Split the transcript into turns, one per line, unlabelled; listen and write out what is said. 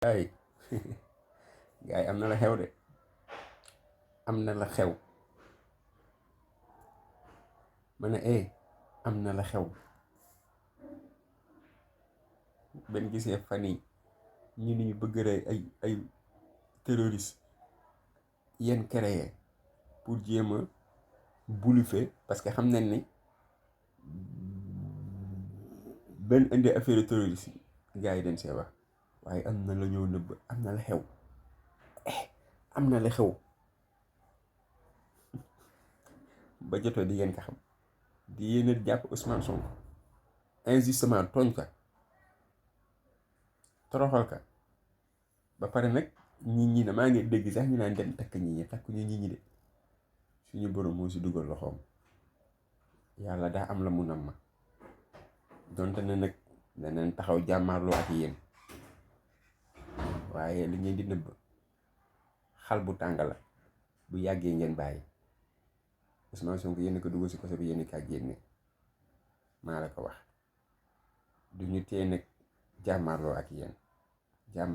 ay gars yi am na la xew de, am na la xew, ma ne am na la xew. benn gisee fan yi ñu ni ñu bëgg rey ay terroriste yenn créé pour jéem a bouliffer parce que xam nañ ni benn indi affaire terroriste yi gars yi dañ see wax waaye am na la ñëw nëbb, am na la xew, am na la xew ba jotoo di ngeen ko xam. di yéen jàpp Ousmane Sonko injustement tooñ ka toroxal ka ba pare nag nit ñi ne maa ngi dégg sax ñu naan dem takk nit ñi, takk ñu nit ñi de suñu borom moo si dugal loxoom. yàlla daa am la mu nam ma donte ne nag danañ taxaw jàmmaarloo ak yéen waaye li ngeen di nëbb xal bu tàng la, bu yàggee ngeen bàyyi. Ousmane Sonko yéen ko dugal si kaso bi yéen kaa génne, maa la ko wax. du ñu tee nag jàmmaarloo ak yéen jàmm